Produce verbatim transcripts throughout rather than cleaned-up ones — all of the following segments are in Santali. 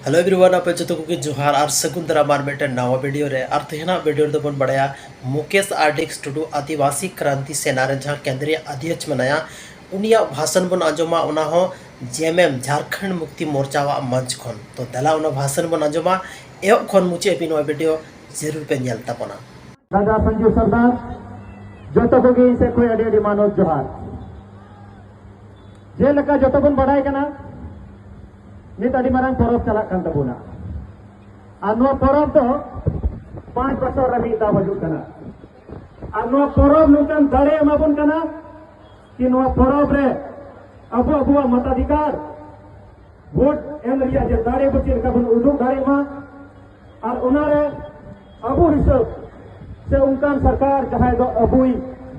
Hello everyone, ᱟᱯᱮ ᱡᱚᱛᱚ ᱠᱚᱜᱮ ᱡᱚᱦᱟᱨ ᱟᱨ ᱥᱟᱹᱜᱩᱱ ᱫᱟᱨᱟᱢ ᱟᱨ ᱢᱤᱫᱴᱮᱱ ᱱᱟᱣᱟ ᱵᱷᱤᱰᱤᱭᱳ ᱨᱮ᱾ ᱟᱨ ᱛᱮᱦᱮᱧᱟᱜ ᱵᱷᱤᱰᱤᱭᱳ ᱨᱮᱫᱚ ᱵᱚᱱ ᱵᱟᱲᱟᱭᱟ ᱢᱩᱠᱮᱥ ᱟᱨ ᱰᱤᱠᱥ ᱴᱩᱰᱩ ᱟᱹᱫᱤᱵᱟᱹᱥᱤ ᱠᱨᱟᱱᱛᱤ ᱥᱮᱱᱟ ᱨᱮᱱ ᱡᱟᱦᱟᱸ ᱠᱮᱱᱫᱨᱤᱭᱚ ᱟᱫᱷᱭᱚᱠᱥ ᱢᱮᱱᱟᱭᱟ, ᱩᱱᱤᱭᱟᱜ ᱵᱷᱟᱥᱚᱱ ᱵᱚᱱ ᱟᱸᱡᱚᱢᱟ, ᱚᱱᱟ ᱦᱚᱸ ᱡᱮᱢᱮᱢ ᱡᱷᱟᱨᱠᱷᱚᱸᱰ ᱢᱩᱠᱛᱤ ᱢᱳᱨᱪᱟᱣᱟᱜ ᱢᱚᱧᱪ ᱠᱷᱚᱱ᱾ ᱛᱚ ᱫᱮᱞᱟ ᱚᱱᱟ ᱵᱷᱟᱥᱚᱱ ᱵᱚᱱ ᱟᱸᱡᱚᱢᱟ, ᱮᱦᱚᱵ ᱠᱷᱚᱱ ᱢᱩᱪᱟᱹᱫ ᱦᱟᱹᱵᱤᱡ ᱱᱚᱣᱟ ᱵᱷᱤᱰᱤᱭᱳ ᱡᱟᱹᱨᱩᱲ ᱯᱮ ᱧᱮᱞ ᱛᱟᱵᱚᱱᱟ᱾ ᱫᱟᱫᱟ ᱥᱚᱧᱡᱩ ᱥᱚᱨᱫᱟᱨ, ᱡᱚᱛᱚ ᱠᱚᱜᱮ ᱤᱧ ᱥᱮᱫ ᱠᱷᱚᱱ ᱟᱹᱰᱤ ᱟᱹᱰᱤ ᱢᱟᱱᱚᱛ ᱡᱚᱦᱟᱨ᱾ ᱡᱮᱞᱮᱠᱟ ᱡᱚᱛᱚ ᱵᱚᱱ ᱵᱟᱲᱟᱭ ᱠᱟᱱᱟ, ᱱᱤᱛ ᱟᱹᱰᱤ ᱢᱟᱨᱟᱝ ᱯᱚᱨᱚᱵᱽ ᱪᱟᱞᱟᱜ ᱠᱟᱱ ᱛᱟᱵᱚᱱᱟ᱾ ᱟᱨ ᱱᱚᱣᱟ ᱯᱚᱨᱚᱵᱽ ᱫᱚ ᱯᱟᱸᱪ ᱵᱚᱪᱷᱚᱨ ᱨᱮ ᱢᱤᱫ ᱫᱷᱟᱣ ᱦᱤᱡᱩᱜ ᱠᱟᱱᱟ᱾ ᱟᱨ ᱱᱚᱣᱟ ᱯᱚᱨᱚᱵᱽ ᱱᱚᱝᱠᱟᱱ ᱫᱟᱲᱮ ᱮᱢᱟ ᱵᱚᱱ ᱠᱟᱱᱟ ᱠᱤ ᱱᱚᱣᱟ ᱯᱚᱨᱚᱵᱽ ᱨᱮ ᱟᱵᱚ ᱟᱵᱚᱣᱟᱜ ᱢᱚᱛᱟᱫᱷᱤᱠᱟᱨ, ᱵᱷᱳᱴ ᱮᱢ ᱨᱮᱭᱟᱜ ᱡᱮ ᱫᱟᱲᱮ ᱵᱚ ᱪᱮᱫ ᱞᱮᱠᱟ ᱵᱚᱱ ᱩᱫᱩᱜ ᱫᱟᱲᱮᱭᱟᱜ ᱢᱟ, ᱟᱨ ᱚᱱᱟᱨᱮ ᱟᱵᱚ ᱦᱤᱥᱟᱹᱵ ᱥᱮ ᱚᱱᱠᱟᱱ ᱥᱚᱨᱠᱟᱨ ᱡᱟᱦᱟᱸᱭ ᱫᱚ ᱟᱵᱚᱭ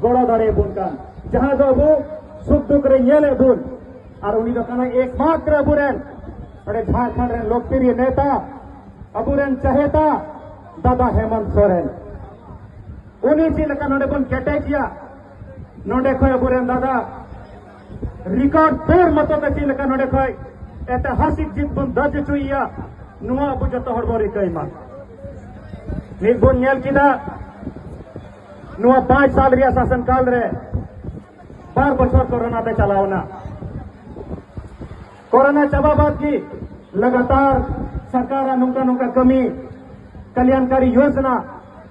ᱜᱚᱲᱚ ᱫᱟᱲᱮᱭᱟᱵᱚᱱ ᱠᱟᱱ, ᱡᱟᱦᱟᱸᱭ ᱫᱚ ᱟᱵᱚ ᱥᱩᱠ ᱫᱩᱠ ᱨᱮ ᱧᱮᱞᱮᱫ ᱵᱚᱱ, ᱟᱨ ᱩᱱᱤ ᱫᱚ ᱠᱟᱱᱟᱭ ᱮᱠᱢᱟᱛᱨᱚ ᱟᱵᱚᱨᱮᱱ ᱱᱚᱰᱮ ᱡᱷᱟᱲᱠᱷᱚᱸᱰ ᱨᱮᱱ ᱞᱳᱠᱯᱨᱤᱭᱚ ᱱᱮᱛᱟ, ᱟᱵᱚᱨᱮᱱ ᱪᱟᱦᱮᱛᱟ ᱫᱟᱫᱟ ᱦᱮᱢᱚᱱᱛ ᱥᱚᱨᱮᱱ᱾ ᱩᱱᱤ ᱪᱮᱫ ᱞᱮᱠᱟ ᱱᱚᱰᱮ ᱵᱚᱱ ᱠᱮᱴᱮᱡᱮᱭᱟ, ᱱᱚᱰᱮ ᱠᱷᱚᱱ ᱟᱵᱚᱨᱮᱱ ᱫᱟᱫᱟ ᱨᱮᱠᱚᱨᱰ ᱛᱳᱲ ᱢᱚᱛᱚ ᱛᱮ ᱪᱮᱫ ᱞᱮᱠᱟ ᱱᱚᱰᱮ ᱠᱷᱚᱱ ᱮᱛᱤᱦᱟᱥᱤᱠ ᱡᱤᱛ ᱵᱚᱱ ᱫᱟᱨᱡ ᱦᱚᱪᱚᱭᱮᱭᱟ, ᱱᱚᱣᱟ ᱟᱵᱚ ᱡᱚᱛᱚ ᱦᱚᱲ ᱵᱚᱱ ᱨᱤᱠᱟᱹᱭ ᱢᱟ᱾ ᱱᱤᱛ ᱵᱚᱱ ᱧᱮᱞ ᱠᱮᱫᱟ ᱱᱚᱣᱟ ᱯᱟᱸᱪ ᱥᱟᱞ ᱨᱮᱭᱟᱜ ᱥᱟᱥᱚᱱ ᱠᱟᱞ ᱨᱮ ᱵᱟᱨ ᱵᱚᱪᱷᱚᱨ ᱠᱳᱨᱳᱱᱟ ᱛᱮ ᱪᱟᱞᱟᱣ ᱮᱱᱟ᱾ ᱠᱳᱨᱳᱱᱟ ᱪᱟᱵᱟ ᱵᱟᱫ ᱜᱮ ᱞᱟᱜᱟᱛᱟᱨ ᱥᱚᱨᱠᱟᱨᱟᱜ ᱱᱚᱝᱠᱟ ᱱᱚᱝᱠᱟ ᱠᱟᱹᱢᱤ, ᱠᱟᱞᱭᱟᱱᱠᱟᱨᱤ ᱭᱳᱡᱽᱱᱟ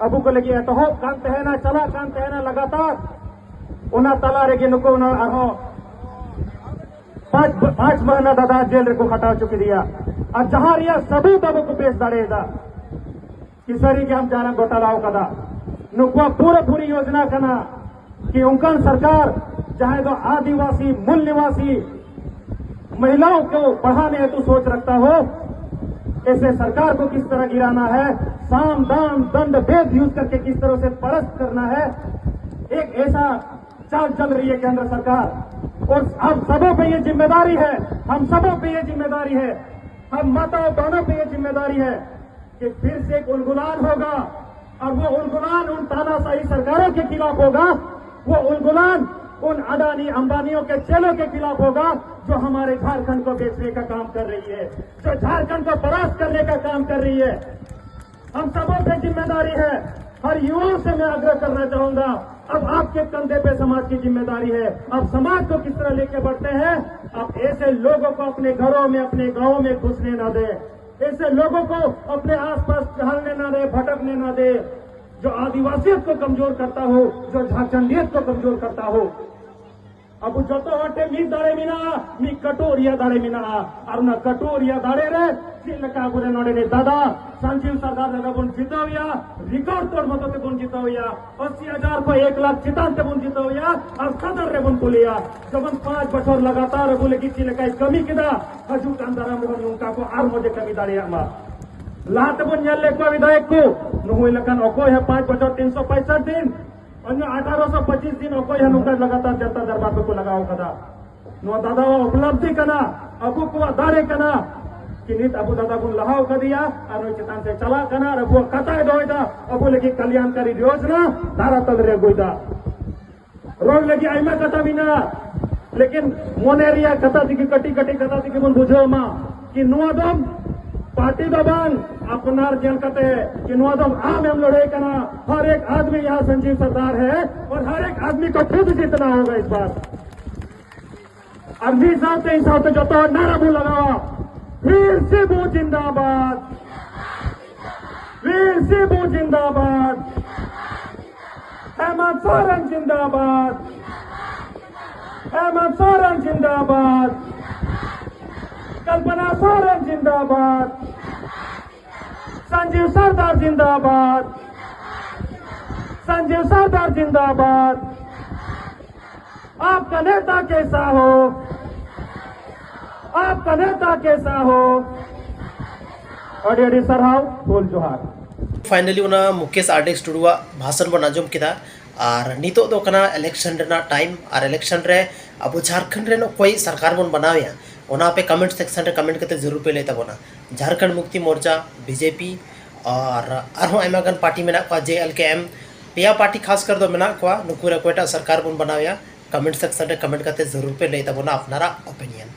ᱟᱵᱚ ᱠᱚ ᱞᱟᱹᱜᱤᱫ ᱮᱛᱚᱦᱚᱵ ᱠᱟᱱ ᱛᱟᱦᱮᱱᱟ, ᱪᱟᱞᱟᱜ ᱠᱟᱱ ᱛᱟᱦᱮᱱᱟ ᱞᱟᱜᱟᱛᱟᱨ᱾ ᱚᱱᱟ ᱛᱟᱞᱟ ᱨᱮᱜᱮ ᱱᱩᱠᱩ ᱚᱱᱟ ᱟᱨᱦᱚᱸ ᱯᱟᱸᱪ, ᱯᱟᱸᱪ ᱢᱟᱦᱱᱟ ᱫᱟᱫᱟ ᱡᱮᱞ ᱨᱮᱠᱚ ᱠᱷᱟᱴᱟᱣ ᱦᱚᱪᱚ ᱠᱮᱫᱮᱭᱟ᱾ ᱟᱨ ᱡᱟᱦᱟᱸ ᱨᱮᱭᱟᱜ ᱥᱟᱹᱵᱩᱛ ᱟᱵᱚ ᱠᱚ ᱯᱮᱥ ᱫᱟᱲᱮᱭᱟᱫᱟ ᱠᱤ ᱥᱟᱹᱨᱤ ᱜᱮ ᱟᱢ ᱡᱟᱦᱟᱱᱟᱜ ᱜᱷᱚᱴᱟᱞᱟᱣ ᱠᱟᱫᱟ᱾ ᱱᱩᱠᱩᱣᱟᱜ ᱯᱩᱨᱟᱹ ᱯᱩᱨᱤ ᱭᱳᱡᱽᱱᱟ ᱠᱟᱱᱟ ᱠᱤ ᱚᱱᱠᱟᱱ ᱥᱚᱨᱠᱟᱨ ᱡᱟᱦᱟᱸᱭ ᱫᱚ ᱟᱹᱫᱤᱵᱟᱹᱥᱤ ᱢᱩᱞ ᱱᱤᱣᱟᱥᱤ महिलाओं को बढ़ाने हेतु सोच रखता हो, ऐसे सरकार को किस तरह गिराना है, साम दाम दंड भेद यूज करके किस तरह से परास्त करना है, एक ऐसा चाल चल रही है केंद्र सरकार। और हम सबों पे ये जिम्मेदारी है, हम सबों पे ये जिम्मेदारी है, हम माताओं बहनों पे ये जिम्मेदारी है कि फिर से एक उलगुलान होगा। और वो उलगुलान उन तानाशाही सरकारों के खिलाफ होगा, वो उलगुलान उन अडानी अंबानियों के चेलों के खिलाफ होगा, जो हमारे झारखंड को बेचने का काम कर रही है, जो झारखंड को परास्त करने का काम कर रही है। हम सबों पे जिम्मेदारी है। हर युवाओं से मैं आग्रह करना चाहूंगा, अब आपके कंधे पे समाज की जिम्मेदारी है। अब समाज को किस तरह लेके बढ़ते हैं, अब ऐसे लोगों को अपने घरों में, अपने गांवों में घुसने ना दे, ऐसे लोगों को अपने आसपास टहलने ना दे, भटकने ना दे, जो आदिवासियत को कमजोर करता हो, जो झारखंडियत को कमजोर करता हो। ᱟᱵᱚ ᱡᱚᱛᱚ ᱦᱚᱲ ᱴᱷᱮᱱ ᱢᱤᱫ ᱫᱟᱲᱮ ᱢᱮᱱᱟᱜᱼᱟ, ᱢᱤᱫ ᱠᱟᱹᱴᱩᱵ ᱨᱮᱭᱟᱜ ᱫᱟᱲᱮ ᱢᱮᱱᱟᱜᱼᱟ᱾ ᱟᱨ ᱚᱱᱟ ᱠᱟᱹᱴᱩᱵ ᱨᱮᱭᱟᱜ ᱫᱟᱲᱮ ᱨᱮ ᱪᱮᱫ ᱞᱮᱠᱟ ᱟᱵᱚᱨᱮᱱ ᱱᱚᱰᱮᱱᱤᱡ ᱫᱟᱫᱟ ᱥᱟᱱᱡᱤᱵ ᱥᱟᱨᱫᱟᱨ ᱞᱮᱠᱟ ᱵᱚᱱ ᱡᱤᱛᱟᱹᱣᱮᱭᱟ, ᱨᱮᱠᱚᱨᱰ ᱛᱚᱲ ᱢᱚᱛᱚ ᱛᱮᱵᱚᱱ ᱡᱤᱛᱟᱹᱣᱮᱭᱟ, ᱟᱥᱤ ᱦᱟᱡᱟᱨ ᱠᱷᱚᱱ ᱮᱠ ᱞᱟᱠᱷ ᱪᱮᱛᱟᱱ ᱛᱮᱵᱚᱱ ᱡᱤᱛᱟᱹᱣᱮᱭᱟ, ᱟᱨ ᱥᱚᱫᱚᱨ ᱨᱮᱵᱚᱱ ᱠᱩᱞᱮᱭᱟ᱾ ᱡᱮᱢᱚᱱ ᱯᱟᱸᱪ ᱵᱚᱪᱷᱚᱨ ᱞᱟᱜᱟᱛᱟᱨ ᱟᱵᱚ ᱞᱟᱹᱜᱤᱫ ᱪᱮᱫ ᱞᱮᱠᱟᱭ ᱠᱟᱹᱢᱤ ᱠᱮᱫᱟ, ᱦᱤᱡᱩᱜ ᱠᱟᱱ ᱫᱟᱨᱟᱢ ᱨᱮᱦᱚᱸ ᱱᱚᱝᱠᱟ ᱠᱚ ᱟᱨ ᱢᱚᱡᱽ ᱮ ᱠᱟᱹᱢᱤ ᱫᱟᱲᱮᱭᱟᱜ ᱢᱟ᱾ ᱞᱟᱦᱟ ᱛᱮᱵᱚᱱ ᱧᱮᱞ ᱞᱮᱫ ᱠᱚᱣᱟ ᱵᱤᱫᱷᱟᱭᱚᱠ ᱠᱚ, ᱱᱩᱭ ᱞᱮᱠᱟᱱ ᱚᱠᱚᱭ ᱦᱚᱸ ᱯᱟᱸᱪ ᱵᱚᱪᱷᱚᱨ ᱛᱤᱱᱥᱚ ᱯᱚᱸᱭᱥᱚᱴᱷ ᱫᱤᱱ, ᱚᱱᱟ ᱟᱴᱷᱟᱨᱚᱥᱚ ᱯᱚᱸᱪᱤᱥ ᱫᱤᱱ ᱚᱠᱚᱭ ᱦᱚᱸ ᱱᱚᱝᱠᱟ ᱞᱟᱜᱟᱛᱟᱨ ᱡᱟᱱᱛᱟ ᱫᱚᱨᱵᱟᱨ ᱵᱟᱠᱚ ᱞᱟᱜᱟᱣ ᱠᱟᱫᱟ᱾ ᱱᱚᱣᱟ ᱫᱟᱫᱟᱣᱟᱜ ᱩᱯᱞᱚᱵᱽᱫᱷᱤ ᱠᱟᱱᱟ, ᱟᱵᱚ ᱠᱚᱣᱟᱜ ᱫᱟᱲᱮ ᱠᱟᱱᱟ᱾ ᱠᱤ ᱱᱤᱛ ᱟᱵᱚ ᱫᱟᱫᱟ ᱵᱚᱱ ᱞᱟᱦᱟᱣ ᱠᱟᱫᱮᱭᱟ ᱟᱨ ᱱᱩᱭ ᱪᱮᱛᱟᱱ ᱥᱮᱫ ᱪᱟᱞᱟᱜ ᱠᱟᱱᱟ ᱟᱨ ᱟᱵᱚᱣᱟᱜ ᱠᱟᱛᱷᱟᱭ ᱫᱚᱦᱚᱭᱮᱫᱟ, ᱟᱵᱚ ᱞᱟᱹᱜᱤᱫ ᱠᱟᱞᱭᱟᱱᱠᱟᱨᱤ ᱡᱳᱡᱽᱱᱟ ᱫᱷᱟᱨᱟ ᱛᱟᱞ ᱨᱮ ᱟᱹᱜᱩᱭᱮᱫᱟ᱾ ᱨᱚᱲ ᱞᱟᱹᱜᱤᱫ ᱟᱭᱢᱟ ᱠᱟᱛᱷᱟ ᱢᱮᱱᱟᱜᱼᱟ, ᱞᱮᱠᱤᱱ ᱢᱚᱱᱮ ᱨᱮᱭᱟᱜ ᱠᱟᱛᱷᱟ ᱛᱮᱜᱮ, ᱠᱟᱹᱴᱤᱡ ᱠᱟᱹᱴᱤᱡ ᱠᱟᱛᱷᱟ ᱛᱮᱜᱮ ᱵᱚᱱ ᱵᱩᱡᱷᱟᱹᱣ ᱢᱟ ᱠᱤ ᱱᱚᱣᱟ ᱫᱚ ᱯᱟᱨᱴᱤ ᱫᱚ ᱵᱟᱝ, ᱟᱯᱱᱟᱨ ᱧᱮᱞ ᱠᱟᱛᱮ ᱠᱤ ᱱᱚᱣᱟ ᱫᱚ ᱟᱢ ᱮᱢ ᱞᱟᱹᱲᱦᱟᱹᱭ ᱠᱟᱱᱟ᱾ हर एक आदमी यहाँ संजीव सरदार है और हर एक आदमी को खुद जीतना होगा इस बार। ᱟᱨ ᱢᱤᱫ ᱥᱟᱶᱛᱮ ᱤᱧ ᱥᱟᱶᱛᱮ ᱡᱚᱛᱚ ᱦᱚᱲ ᱱᱟᱨᱟ ᱵᱚᱱ ᱞᱟᱜᱟᱣᱟ, ᱵᱤᱨ ᱥᱤᱵᱩ ᱡᱤᱱᱫᱟᱵᱟᱫ, ᱵᱤᱨ ᱥᱤᱵᱩ ᱡᱤᱱᱫᱟᱵᱟᱫ, ᱦᱮᱢᱚᱱᱛ ᱥᱚᱨᱮᱱ ᱡᱤᱱᱫᱟᱵᱟᱫ, ᱦᱮᱢᱚᱱᱛ ᱥᱚᱨᱮᱱ ᱡᱤᱱᱫᱟᱵᱟᱫ, ᱠᱚᱞᱯᱚᱱᱟ ᱥᱚᱨᱮᱱ ᱡᱤᱱᱫᱟᱵᱟᱫ, संजीव सरदार जिंदाबाद, संजीव सरदार जिंदाबाद। आपका नेता कैसा हो, आपका नेता कैसा हो। ᱟᱹᱰᱤ ᱟᱹᱰᱤ ᱥᱟᱨᱦᱟᱣ, ᱦᱩᱞ ᱡᱚᱦᱟᱨ᱾ ᱯᱷᱟᱭᱱᱟᱞᱤ ᱚᱱᱟ ᱢᱩᱠᱮᱥ ᱟᱨ ᱰᱤ ᱴᱩᱰᱩᱣᱟᱜ ᱵᱷᱟᱥᱚᱱ ᱵᱚᱱ ᱟᱸᱡᱚᱢ ᱠᱮᱫᱟ᱾ ᱟᱨ ᱱᱤᱛᱚᱜ ᱫᱚ ᱠᱟᱱᱟ ᱤᱞᱮᱠᱥᱚᱱ ᱨᱮᱱᱟᱜ ᱴᱟᱭᱤᱢ᱾ ᱟᱨ ᱤᱞᱮᱠᱥᱚᱱ ᱨᱮ ᱟᱵᱚ ᱡᱷᱟᱲᱠᱷᱚᱸᱰ ᱨᱮᱱ ᱚᱠᱚᱭ ᱥᱚᱨᱠᱟᱨ ᱵᱚᱱ ᱵᱮᱱᱟᱣᱮᱭᱟ, ᱚᱱᱟ ᱟᱯᱮ ᱠᱚᱢᱮᱱᱴ ᱥᱮᱠᱥᱚᱱ ᱨᱮ ᱠᱚᱢᱮᱱᱴ ᱠᱟᱛᱮ ᱡᱟᱹᱨᱩᱲ ᱯᱮ ᱞᱟᱹᱭ ᱛᱟᱵᱚᱱᱟ᱾ ᱡᱷᱟᱲᱠᱷᱚᱸᱰ ᱢᱩᱠᱛᱤ ᱢᱳᱨᱪᱟ, ᱵᱤᱡᱮᱯᱤ ᱟᱨ ᱟᱨᱦᱚᱸ ᱟᱭᱢᱟ ᱜᱟᱱ ᱯᱟᱨᱴᱤ ᱢᱮᱱᱟᱜ ᱠᱚᱣᱟ, ᱡᱮ ᱮᱞ ᱠᱮ ᱮᱢ, ᱯᱮᱭᱟ ᱯᱟᱨᱴᱤ ᱠᱷᱟᱥ ᱠᱟᱨ ᱫᱚ ᱢᱮᱱᱟᱜ ᱠᱚᱣᱟ᱾ ᱱᱩᱠᱩ ᱨᱮ ᱚᱠᱚᱭᱴᱟᱜ ᱥᱚᱨᱠᱟᱨ ᱵᱚᱱ ᱵᱮᱱᱟᱣᱮᱭᱟ, ᱠᱚᱢᱮᱱᱴ ᱥᱮᱠᱥᱚᱱ ᱨᱮ ᱠᱚᱢᱮᱱᱴ ᱠᱟᱛᱮ ᱡᱟᱹᱨᱩᱲ ᱯᱮ ᱞᱟᱹᱭ ᱛᱟᱵᱚᱱᱟ ᱟᱯᱱᱟᱨᱟᱜ ᱚᱯᱤᱱᱤᱭᱚᱱ᱾